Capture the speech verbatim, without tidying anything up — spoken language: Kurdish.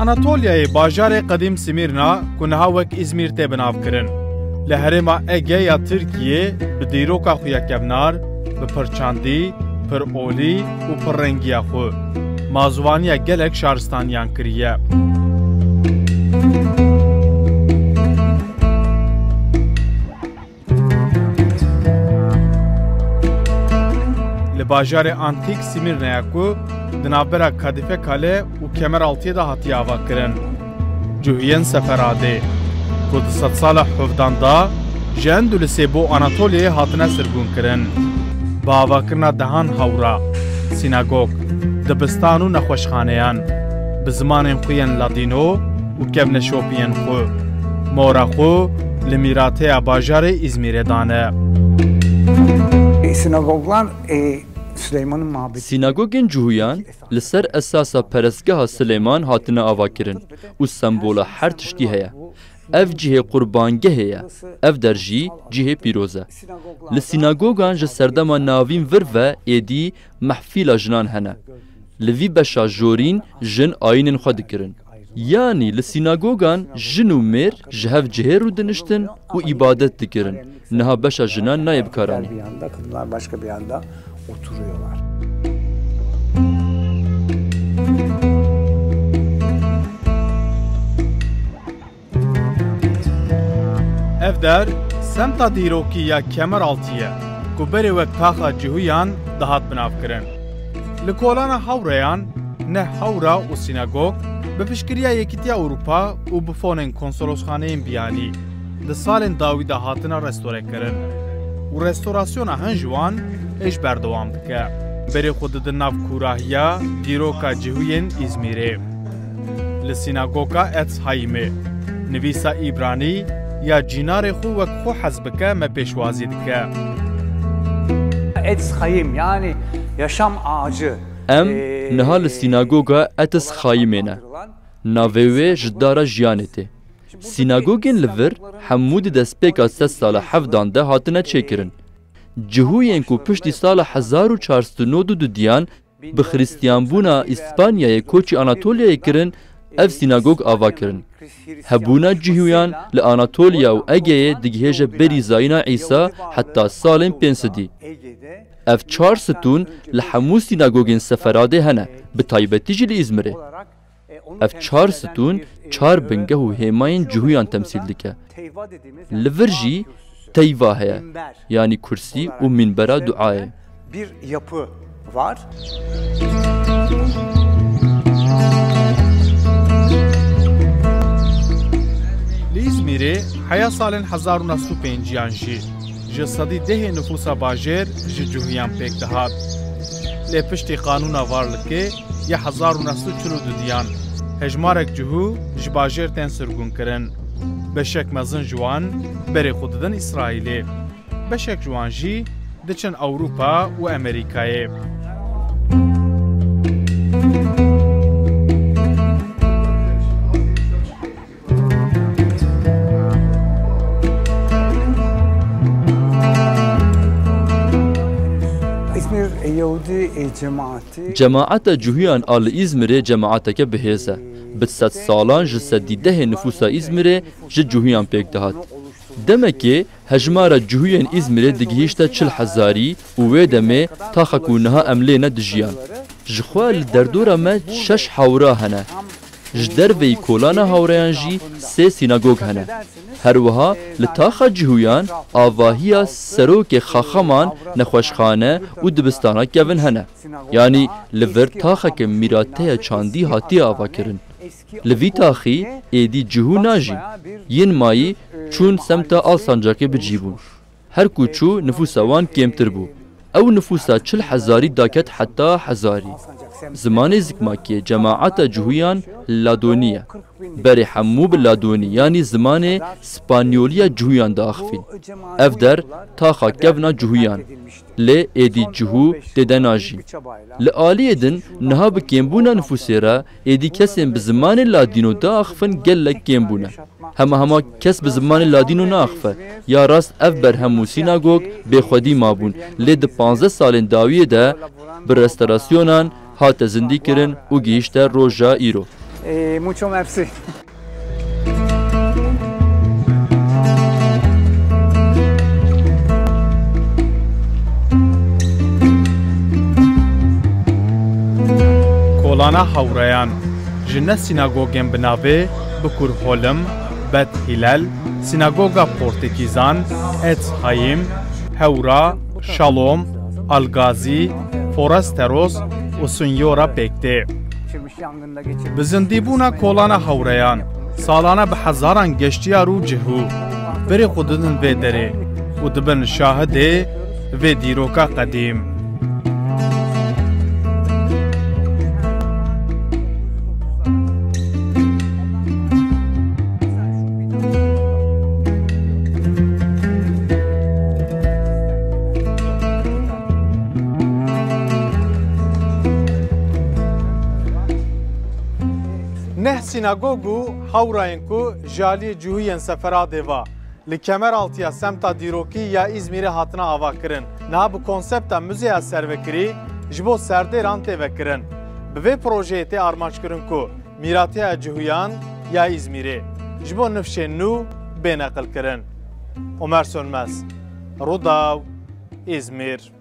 Anatolyayê bajarê qedîm Simîrna ku niha wek Îzmîr tê binavkirin, li herêma Ege ya Tirkiyê bi dîroka xwe ya kevnar, bi pirçandî, pirolî û pirrengiya xwe, mazûvaniya gelek şaristaniyan kiriye. Li bajarê antîk Simîrneya ku di navbera Kadîfe Kale û Kemeraltiyê de hatiye avakirin. Cihuyên Seferadê ku di sedsala hevdan de ji Endulûsê bo Anatolyayê hatine sirgûnkirin. Bi avakirina dehan hewra, sînagog, dibistan û nexweşxaneyan, bi zimanên xwe yên ladîno û kevneşopiyên xwe, mora xwe li mîrateya bajarê Îzmîrê dane. E, sinagoglar, e, Süleyman'ın mabedi. Sînagogên Cihûyan li ser esasa perestgeha Silêman hatine avakirin û sembola her tiştî heye. Ev cihê qurbangehê ye. Ev der jî cihê pîroz e. Li sînagogan ji serdema navîn vir ve êdî mehfîla jinan hene. Li vî beşa jorîn jin ayînên xwe dikirin. Yanî li sînagogan jin û mêr ji hev cihê rûdiniştin û îbadet dikirin. Niha beşa jinan nayê bikaranî. Bir yanda, kadınlar başka bir yanda oturuyorlar. Ev der semta dîrokî ya Kemeraltî ye, ku berê wek taxa Cihûyan dihat binavkirin. Li kolana hawreyan ne hawra û sînagog bi piştgiriya Yekîtiya Ewropa û bi fonên konsolosxaneyên biyanî di salên dawî de hatine restorekirin û restorasyona hin ji wan hêj berdewam dike. Berê xwe didin nav kûrahiya dîroka Cihûyên Îzmîrê. Li sînagoga Etz Hayîmê nivîsa îbranî ya cînarê xwe wek xwe hez bike me pêşwazî dike. Etz Hayîm, yani yaşam ağacı. Em niha li sînagoga Etz Hayîmê ne. Navê wê ji dara jiyanê tê. Sînagogên li vir hemû di destpêka sedsala hevdan de hatine çêkirin. Cihûyên ku piştî sala hezar û çar sed û nod û du diyan bi xiristiyanbûna Îspanyayê koçî Anatolyayê kirin, ev sînagog ava kirin. Hebûna Cihûyan li Anatolya û Egeyê digihêje berî zayîna Îsa heta salên pênc sedî. Ev çar stûn li hemû sînagogên Seferadê hene, bi taybetî jî li Îzmirê. Ev çar stûn çar bingeh û hêmayên Cihûyan temsîl dike. Li vir jî teyva heye, yanî kursî û mînbera duayê. Bir yapı var. Li Îzmîrê heya salên hezar û neh sed û pêncî yan jî ji sedî dehê nifûsa bajêr ji Cihûyan pêk dihat. Lê piştî Qanûna Varlıkê ya hezar û neh sed û çil û du diyan, hejmarek Cihû ji bajêr tên sirgûnkirin. Beşek mezin ji wan berê xwe didin Îsraîlê. Beşek ji wan jî diçin Ewropa û Amerîkayê. İzmir Yahudi, e, cemaati. Cemaeta Cihûyan a li Îzmirê cemaeteke bihêz e. Bi sed salan ji sedî dehê nifûsa Îzmirê ji Cihûyan pêk dihat. Demekê hejmara Cihûyên Îzmirê digihîşte çil hezarî û wê demê taxa ku niha em lê ne dijiyan. Ji xwe li derdora me şeş hawra hene. Ji derveyî kolana hawreyan jî sê sînagog hene. Her wiha li taxa Cihûyan avahiya serokê xaxaman, nexweşxane û dibistana kevin hene. Yanî li vir taxeke mîrateya çandî hatiye avakirin. Li vî taxî êdî Cihû najîn. Yên mayî çûn semta Alsancakê bi cî bûn. Her ku çû nifûsa wan kêmtir bû. Ew nifûsa çil hezarî daket heta hezarî. Zimanê zikmakê cemaeta Cihûyan Ladonî ye. Berê hemû bi Ladonî, yanî zimanê Spanyoliya Cihûyan diaxivîn. Ev der taxa kevna Cihûyan. Lê êdî Cihû têde najîn. Li aliyê din niha bi kêmbûna nifûsê re êdî kesên bi zimanê Ladîno diaxivin gelek kêm bûne. Hema hema kes bi zimanê Ladîno naaxife. Ya rast ev berhem û sînagog bêxwedî mabûn, lê di panzdeh salên dawiyê de bi restorasyonan hate zindîkirin û gihîşte roja îro. Eh, mucho merci. Kolana Hawreyan ji ne sînagogên bi navê Bikur Holm, Bet Hîlel, Sînagoga Portekîzan, Etz Hayim, Hewra, Şalom, Al Gazî, Foresteros û Sinyora pêk tê. Bi zindîbûna Kolana Hawreyan, salane bi hezaran geştiyar û cihû berê xwe didin vê derê û dibin şahidê vê dîroka qedîm. Neh sînagog û hawrayên ku ji aliyê cihûyên Seferadê ve li Kemeraltiya semta dîrokî ya Îzmîrê hatine avakirin, niha bi konsepta muzeya servekirî ji bo serdêran tê vekirin. Bi vê projeyê tê armanckirin ku mîratiya cihûyan ya Îzmîrê ji bo nifşên nû bê neqilkirin. Omer Sönmez, Rûdaw, Îzmîr.